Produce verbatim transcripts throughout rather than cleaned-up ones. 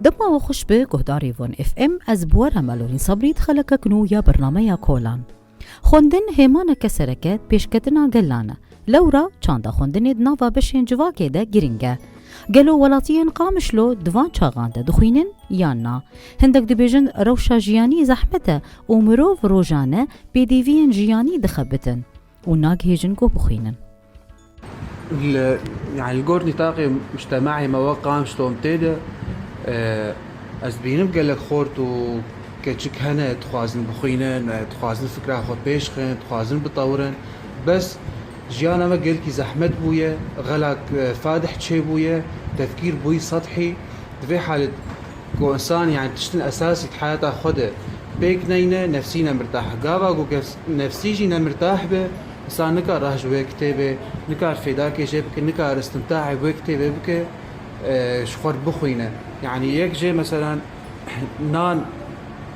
Dema we xweş be, guhdarê Van F M, ez bi we re Melorîn Sabrî di xelekek nû ya bernameya Kolan. Xwendin hêmaneke sereke pêşketina gelan e. Lewra çanda xwendinê di nava beşên civakê de girîng e. Gelo welatiyên Qamişlo di van çaxan de dixwînin yan na? Hindek dibêjin rewşa jiyanî zehmet e û mirov rojane pêdiviyên jiyanî dixebitin û nagihêjin ku bixwînin. Li, yani li gor nîtaqê mujtemahê me wek Qamişlo em tê de, e, ez dibînim gelek xort û keçik hene, dixwazin bixwînin, e, dixwazin fikra xwe pêş xin, dixwazin bitewirin. Bes jiyana me gelkî zehmet bûye, xelak, e, fadih çêbûye, tefkîr bûyî sethî. Di vê halê ku însan, yani, tiştin esasî di heyata xwe de pêk neyne, nefsî nemirtah e. Gava ku kef-, nefsî jî nemirtah be, însan nikar rah ji wê kitêbê, nikar fêdakê jê bike, nikar istimtahê wê kitêbê bike, e, ji xwe bixwîne. Yani, yek jê, meselen, nan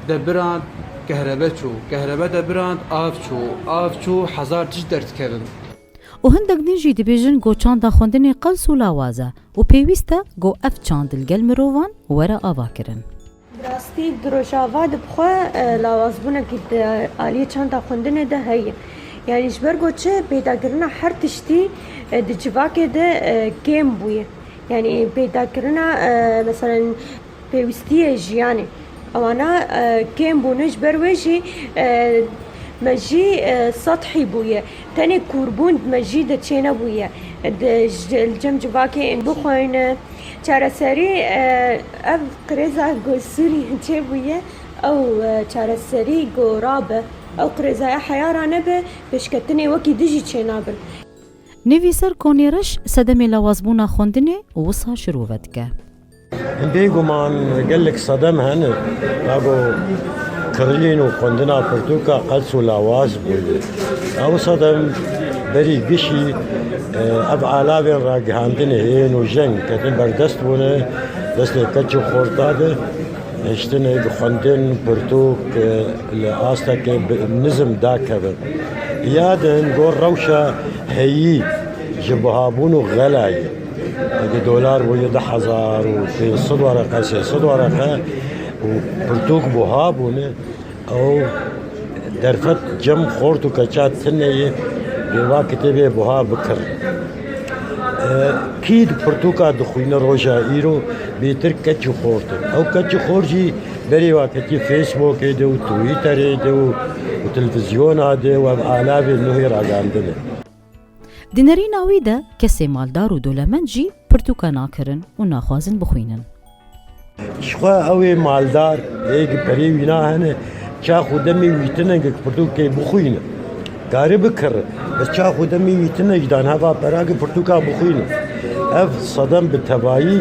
de birand, kehrebe çû, kehrebe de birand, av çû, av çû, hezar tişt derdikevin. Û hindek din jî dibêjin ku çanda xwendinê qels û lawaz e û pêwîst e ku ev çand li gel mirovan were avakirin. Bi rastî di Rojava de bi xwe, e, lawazbûnekî di aliyê çanda xwendinê de heye. Yanî ji ber ku çi, pêdakirina her tiştî, e, di civakê de, e, kêm bûye. Yanî pêdakirina, e, meselen, pêwîstiyê jiyanê. Ewana, e, kêm bûne, ji ber wê jî, e, mejî, e, sethî bûye. Tenê kûrbûn di mejî de çênebûye. Di, ji, li cem civakê ên bixweyne. Çareserî, e, ev qirêza ku Sûrî çêbûye, ew, e, çareserî ku rabe, ew qirêzaya heya ranebe, pêşketinê wekî din jî çênabin. Nivîser Konê Reş sedemê lawazbûna xwendinê wisa şirove dike. Bêguman gelek sedem hene, ya ku kirîn û xwendina pirtûka qels û lawaz bûye. Ew sedem berî gişî, e, ev alavên ragihandinê hên û jeng ketin berdest bûne destê keç û xorta de. Hiştinê bi xwendin pirtûk, e, li astekê bi nizm dakevin. Ya din gor rewşa heyî ji buhabûn û xelayî. Eke dolar bûye du hezar û pênc sed wereqe, sê sed wereqe û pirtûk buha bûne, ew derfet cem xort û keça tune ye, gêva kitêbê buha bikir. E, kî di pirtûka dixwîne roja îro bêtir keç û xort in. Ew keç û xort jî berê wa ketî Facebookê de û Twitterê de û, û televîzyona de û ev alavên nû yê ragandinê. Di nerîna wî de kesê maldar û dolemend jî pirtûka nakirin û naxwazin bixwînin. Jixwe ew ê maldar, ê gi perê wîna hene, çax û demê wî tine gi pirtûkê bixwîne. Kare bikir, bes çax û demê wî tine, ji dan heva pera gi pirtûka bixwîne. Ev sedem bi tevayî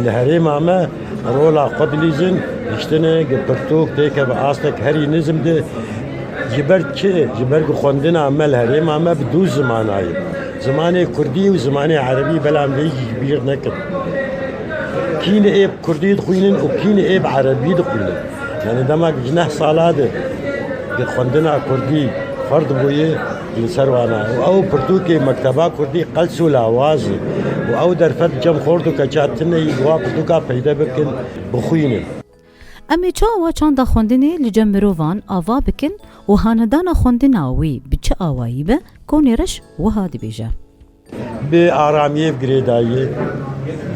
li herêma me rola xwe dilîzin, hiştine gi pirtûk têke bi astek herî nizm de. Ji ber çi? Ji ber ku xwendina me li herêma me bi du zimana ye. Zimanê kurdî û zimanê erebî, belam vê jî ji bîr nekin. Kî ne ê bi kurdî dixwînin û kî ne ê bi erebî dixwînin. Yani dema ji neh sala de di xwendina kurdî ferd bûye li ser wana. Û ew pirtûkê mekteba kurdî qels û lawaz e. Û ew derfet cem xort û keça tune yî wa pirtûka peyde bikin, bixwînin. Em ê çawa çanda xwendinê li cem mirovan ava bikin û hanedana xwendina wî bi çi awayî be, Konê Reş wiha dibêje. Bi aramiyê bi girêdayî,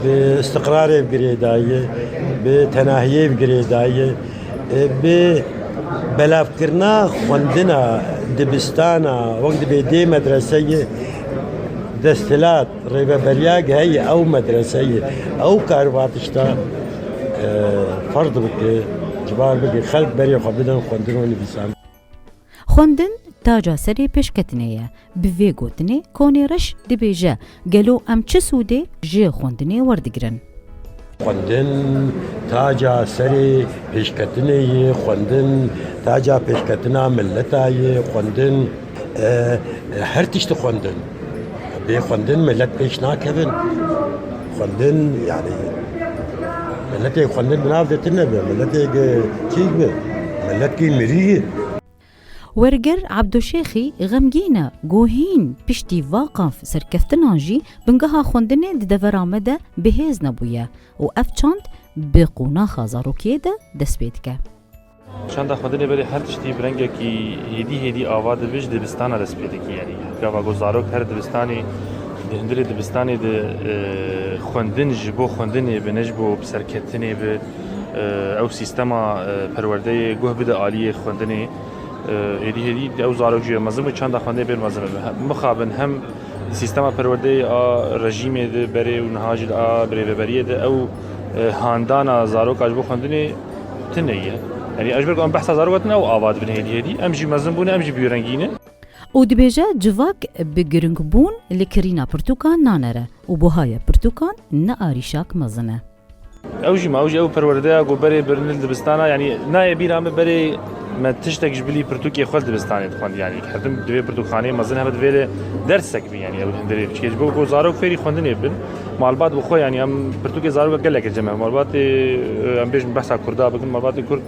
bi istiqrarê bi girêdayî, bi tenahiyê bi girêdayî, bi belavkirina xwendina dibistana, wek dibê dê medreseyê desthilat, rêveberiya heye ew medreseyê, ew kar va tişta, e, ferd bike, cibar bike, xelk berê xwe bidin xwendin û nivîsan. Xwendin taca serê pêşketinê ye. Bi vê gotinê Konê Reş dibêje, gelo em çi sûdê ji xwendinê werdigirin? Xwendin taca serê pêşketinê ye, xwendin taca pêşketina mileta ye, xwendin, e, her tişt xwendin. Bê xwendin milet pêş nakevin. Xwendin, yani, miletê xwendin bi nav de tune be, miletê çîk be, miletkî mirî ye. Werger Ebdoşêxî xemgîn e ku hîn piştî va qaf serkeftinan jî bingeha xwendinê di devera me de bi hêz nebûye û ev çand bi qonaxa zarokiyê de dest pê dike. Çanda xwendinê berê her tiştî bi rengekî hêdî hêdî ava dibe, ji dibistana dest pê dike. Yanî gava ku zarok her dibistanê, di hundirê dibistanê de e, xwendin ji bo xwendinê be, ne ji bo bi serketinê be. E, ew sîstema e, perwerdeyê guh bide aliyê xwendinê. E, hêdî hêdî ew zarok jî mezin bû, çanda xwendinê bê mezin be. Mixabin hem sîstema perwerdeyê a rejîmê de berê û niha jî a birêveberiyê de ew e, handana zaroka ji bo xwendinê tune ye. Yanî ez ji ber ku em behsa zaroka din ew ava dibin hêdî hêdî. Em jî mezin bûne, em jî bîrengî ne. Û dibêje civak bi giringbûn li kirîna pirtûkan nanere û buhaya pirtûkan ne arîşak mezin e. Ew jî ma ew jî ew perwerdeya ku berê birine li dibistana, yanî nayê bîra min berê me tiştek ji bilî pirtûkê xwe li dibistanê dixwend, yanî her tim divê pirtûkxaneyê mezin hebe divê lê dersek bî, yanî ew hundirê biçikê ji bo ku zarok fêrî xwendinê bin. Malbat bi xwe, yanî em pirtûkê zaroka gelek cem e. Malbatê e, em bêjin behsa Kurda bikin, malbatê Kurd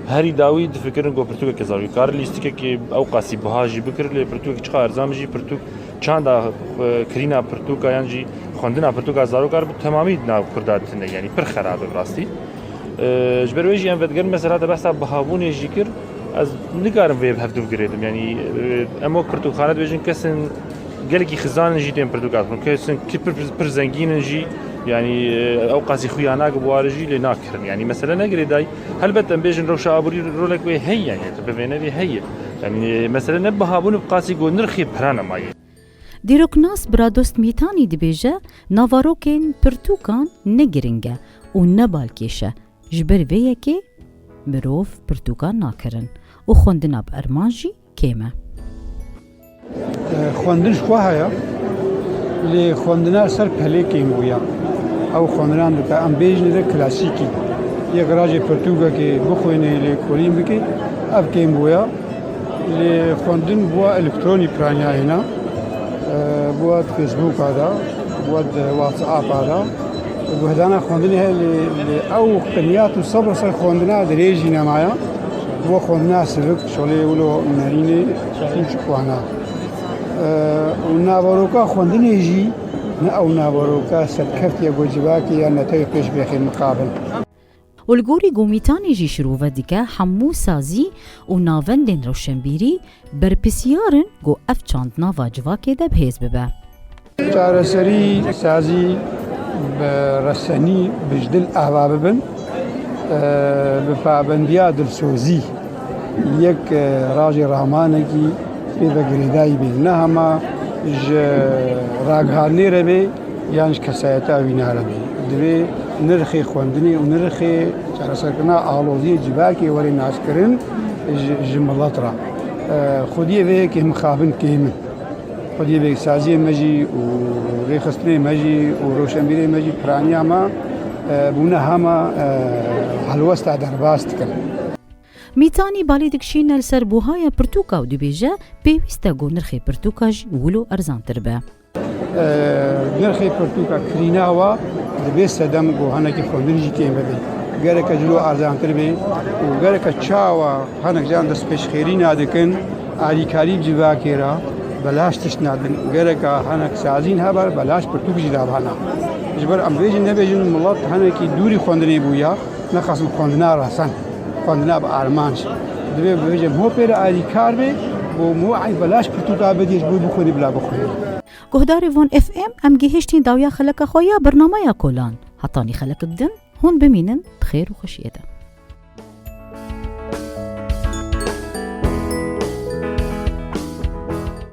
herî dawî difikirin ku pirtûkeke zarokî kar lîstikekê ew qasî biha jî bikir, lê pirtûkek çiqa erzan jî pirtûk çanda e, kirîna pirtûka yan jî xwendina pirtûka zaroka bi temamî di nav Kurda tune, yanî pir xerab e bi rastî. E, ji ber wê jî em vedigerin mesela te behsa bihabûnê jî kir, ez nikarim vê bi hevdu girêdim. Yanî e, em wek pirtûkxane dibêjin kesên gelekî xizan in jî tên pirtûka dixwin. Kesên ki pir, pir, pir zengîn in jî, yanî e, ew qasî xuya nake bi warê jî lê nakirin. Yanî mesele ne girêdayî. Helbet em bêjin rewşa aborî rolek wê heye, yanî tu bi vê nevê heye. Yanî mesele ne bihabûn bi qasî ku nirxê pira nemayê. Dîroknas Biradost Mîtanî dibêje, navarokên pirtûkan ne giring e û ne balkêş e. Ji ber vê yekê mirov pirtûkan nakirin û xwendina bi erman jî kêm e. Xwendin ji xwe heye, lê xwendina ser pelê kêm bûye. Ew xwendinan dike, em bêjin de klasîkî. Yek rajê pirtûkekê bixwînê, lê kolîn bikê, ev kêm bûye. Lê xwendin bûye elektronî piraniya hêna, e, bûye di Facebooka de, bûye di WhatsAppa de. Guhdana xwendinê heye, lê, lê ew qiniyat û sebr ser xwendina dirêjî nemaye. Bûye xwendina sivik, şolê wilo nerînê û çikwana. E, û naveroka xwendinê jî ne ew naveroka serkeftiye ku civakê ya netewê pêş bêxê mixabin. Û li gorî ku Mîtanî jî şirove dike, hemû sazî û navendên rewşenbîrî berpirsiyar in ku ev çand nava civakê de bi hêz bibe. Çareserî sazî bi resenî, bi ji dil ava bibin, e, bi pabendiya dilsozî. Yek e, rajê ramanekî pê ve girêdayî bê. Ne hema ji ragihandinê re bê yan ji kesayeta wîna re bê. Divê nirxê xwendinê û nirxê çareserkirina aloziyê civakê were naskirin ji, ji milet re. E, xwediyê vê yekê mixabin kêm in. Xwediyê vê saziyê me jî û rêxistinê me jî û roşenbîrê me jî piraniya me e, bûne hema e, helwesta derbas dikin. Mîtanî balê dikişîne li ser buhaya pirtûka û dibêje, pêwîst e ku nirxê pirtûka jî wilo erzantir be. Nirxê pirtûka kirîna wa dibê sedem ku hinekî xwendin jî kêm bibe. Gereke cilo erzantir bê û gereke çawa hinek can destpêşxêrîna dikin, alîkarî bi civakê re belaş tişt nadin. Gereke hinek sazîn hebe belaş pirtûk jî dabana. Ji ber em bêjin nebêjin milet hinekî dûrî xwendinê bûya. Nexasim xwendina resen, xwendina bi armanc. Divê bibêje ho pê re alîkar bê, bo mo ey belaş pirtûka bidî ji bo bixwînî bila bixwînî. Guhdarê Van F M, em gihiştîn dawiya xeleka xwe ya bernameya Kolan. Hetanî xelekek din, hûn bimînin bi xêr û xweşiyê de.